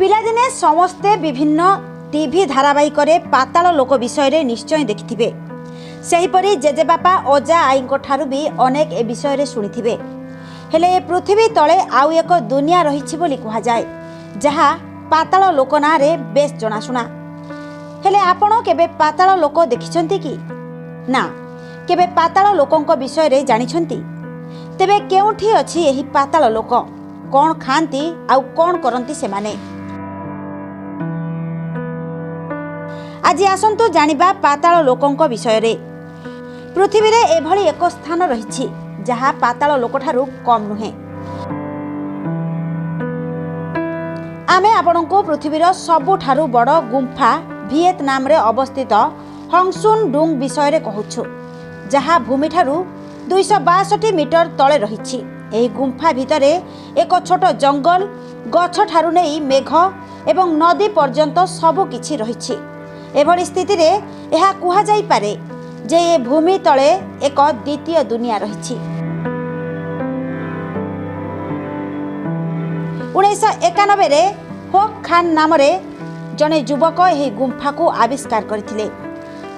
ପିଲାଦିନେ ସମସ୍ତେ ବିଭିନ୍ନ ଟିଭି ଧାରାବାହିକରେ ପାତାଳ ଲୋକ ବିଷୟରେ ନିଶ୍ଚୟ ଦେଖିଥିବେ। ସେହିପରି ଜେଜେବାପା, ଅଜା, ଆଈଙ୍କ ଠାରୁ ବି ଅନେକ ଏ ବିଷୟରେ ଶୁଣିଥିବେ। ହେଲେ ଏ ପୃଥିବୀ ତଳେ ଆଉ ଏକ ଦୁନିଆ ରହିଛି ବୋଲି କୁହାଯାଏ, ଯାହା ପାତାଳ ଲୋକ ନାଁରେ ବେଶ୍ ଜଣାଶୁଣା। ହେଲେ ଆପଣ କେବେ ପାତାଳ ଲୋକ ଦେଖିଛନ୍ତି କି ନା କେବେ ପାତାଳ ଲୋକଙ୍କ ବିଷୟରେ ଜାଣିଛନ୍ତି? ତେବେ କେଉଁଠି ଅଛି ଏହି ପାତାଳ ଲୋକ? କ'ଣ ଖାଆନ୍ତି ଆଉ କ'ଣ କରନ୍ତି ସେମାନେ? ଆଜି ଆସନ୍ତୁ ଜାଣିବା ପାତାଳ ଲୋକଙ୍କ ବିଷୟରେ। ପୃଥିବୀରେ ଏଭଳି ଏକ ସ୍ଥାନ ରହିଛି, ଯାହା ପାତାଳ ଲୋକଠାରୁ କମ୍ ନୁହେଁ। ଆମେ ଆପଣଙ୍କୁ ପୃଥିବୀର ସବୁଠାରୁ ବଡ଼ ଗୁମ୍ଫା ଭିଏତନାମରେ ଅବସ୍ଥିତ ହଂସୁନ୍ ଡୁଙ୍ଗ ବିଷୟରେ କହୁଛୁ, ଯାହା ଭୂମିଠାରୁ 262 ମିଟର ତଳେ ରହିଛି। ଏହି ଗୁମ୍ଫା ଭିତରେ ଏକ ଛୋଟ ଜଙ୍ଗଲ, ଗଛଠାରୁ ନେଇ ମେଘ ଏବଂ ନଦୀ ପର୍ଯ୍ୟନ୍ତ ସବୁକିଛି ରହିଛି। ଏଭଳି ସ୍ଥିତିରେ ଏହା କୁହାଯାଇପାରେ ଯେ ଏ ଭୂମି ତଳେ ଏକ ଦ୍ୱିତୀୟ ଦୁନିଆ ରହିଛି। 1991ରେ ହୋକ୍ ଖାନ୍ ନାମରେ ଜଣେ ଯୁବକ ଏହି ଗୁମ୍ଫାକୁ ଆବିଷ୍କାର କରିଥିଲେ।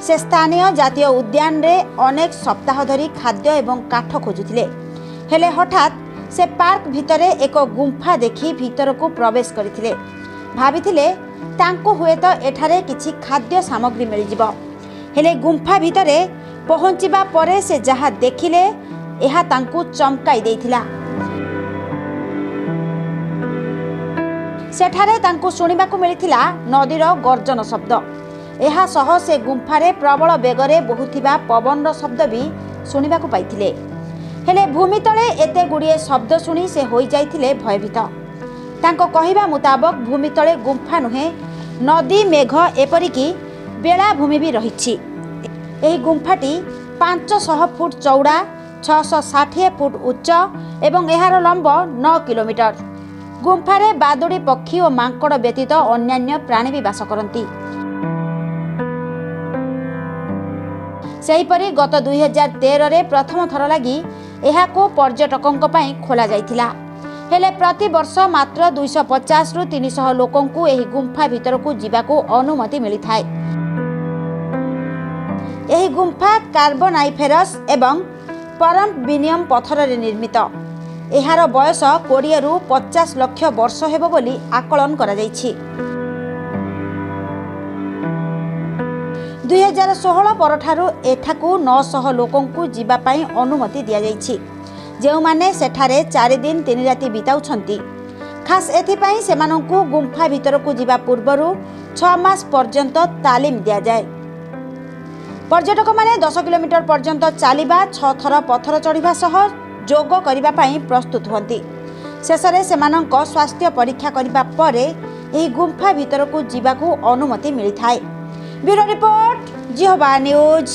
ସେ ସ୍ଥାନୀୟ ଜାତୀୟ ଉଦ୍ୟାନରେ ଅନେକ ସପ୍ତାହ ଧରି ଖାଦ୍ୟ ଏବଂ କାଠ ଖୋଜୁଥିଲେ। ହେଲେ ହଠାତ୍ ସେ ପାର୍କ ଭିତରେ ଏକ ଗୁମ୍ଫା ଦେଖି ଭିତରକୁ ପ୍ରବେଶ କରିଥିଲେ। ଭାବିଥିଲେ ତାଙ୍କୁ ହୁଏତ ଏଠାରେ କିଛି ଖାଦ୍ୟ ସାମଗ୍ରୀ ମିଳିଯିବ। ହେଲେ ଗୁମ୍ଫା ଭିତରେ ପହଞ୍ଚିବା ପରେ ସେ ଯାହା ଦେଖିଲେ, ଏହା ତାଙ୍କୁ ଚମକାଇ ଦେଇଥିଲା। ସେଠାରେ ତାଙ୍କୁ ଶୁଣିବାକୁ ମିଳିଥିଲା ନଦୀର ଗର୍ଜନ ଶବ୍ଦ। ଏହା ସହ ସେ ଗୁମ୍ଫାରେ ପ୍ରବଳ ବେଗରେ ବହୁଥିବା ପବନର ଶବ୍ଦ ବି ଶୁଣିବାକୁ ପାଇଥିଲେ। ହେଲେ ଭୂମି ତଳେ ଏତେ ଗୁଡ଼ିଏ ଶବ୍ଦ ଶୁଣି ସେ ହୋଇଯାଇଥିଲେ ଭୟଭୀତ। ତାଙ୍କ କହିବା ମୁତାବକ ଭୂମି ତଳେ ଗୁମ୍ଫା ନୁହେଁ, ନଦୀ, ମେଘ, ଏପରିକି ବେଳାଭୂମି ବି ରହିଛି। ଏହି ଗୁମ୍ଫାଟି 500 ଫୁଟ ଚଉଡ଼ା, 660 ଫୁଟ ଉଚ୍ଚ ଏବଂ ଏହାର ଲମ୍ବ 9 କିଲୋମିଟର। ଗୁମ୍ଫାରେ ବାଦୁଡ଼ି ପକ୍ଷୀ ଓ ମାଙ୍କଡ଼ ବ୍ୟତୀତ ଅନ୍ୟାନ୍ୟ ପ୍ରାଣୀ ବି ବାସ କରନ୍ତି। ସେହିପରି ଗତ 2013ରେ ପ୍ରଥମ ଥର ଲାଗି ଏହାକୁ ପର୍ଯ୍ୟଟକଙ୍କ ପାଇଁ ଖୋଲାଯାଇଥିଲା। ହେଲେ ପ୍ରତିବର୍ଷ ମାତ୍ର 250ରୁ 300 ଲୋକଙ୍କୁ ଏହି ଗୁମ୍ଫା ଭିତରକୁ ଯିବାକୁ ଅନୁମତି ମିଳିଥାଏ। ଏହି ଗୁମ୍ଫା କାର୍ବୋନାଇଫେରସ୍ ଏବଂ ପରମ୍ପବିନିୟମ ପଥରରେ ନିର୍ମିତ। ଏହାର ବୟସ 20ରୁ 50 ଲକ୍ଷ ବର୍ଷ ହେବ ବୋଲି ଆକଳନ କରାଯାଇଛି। 2016 ପରଠାରୁ ଏଠାକୁ 900 ଲୋକଙ୍କୁ ଯିବା ପାଇଁ ଅନୁମତି ଦିଆଯାଇଛି, ଯେଉଁମାନେ ସେଠାରେ 4 ଦିନ 3 ରାତି ବିତାଉଛନ୍ତି। ଖାସ୍ ଏଥିପାଇଁ ସେମାନଙ୍କୁ ଗୁମ୍ଫା ଭିତରକୁ ଯିବା ପୂର୍ବରୁ 6 ମାସ ପର୍ଯ୍ୟନ୍ତ ତାଲିମ ଦିଆଯାଏ। ପର୍ଯ୍ୟଟକମାନେ 10 କିଲୋମିଟର ପର୍ଯ୍ୟନ୍ତ ଚାଲିବା, ଛଅ ଥର ପଥର ଚଢ଼ିବା ସହ ଯୋଗ କରିବା ପାଇଁ ପ୍ରସ୍ତୁତ ହୁଅନ୍ତି। ଶେଷରେ ସେମାନଙ୍କ ସ୍ୱାସ୍ଥ୍ୟ ପରୀକ୍ଷା କରିବା ପରେ ଏହି ଗୁମ୍ଫା ଭିତରକୁ ଯିବାକୁ ଅନୁମତି ମିଳିଥାଏ। ବ୍ୟୁରୋ ରିପୋର୍ଟ, ଜିହ୍ବା ନ୍ୟୁଜ୍।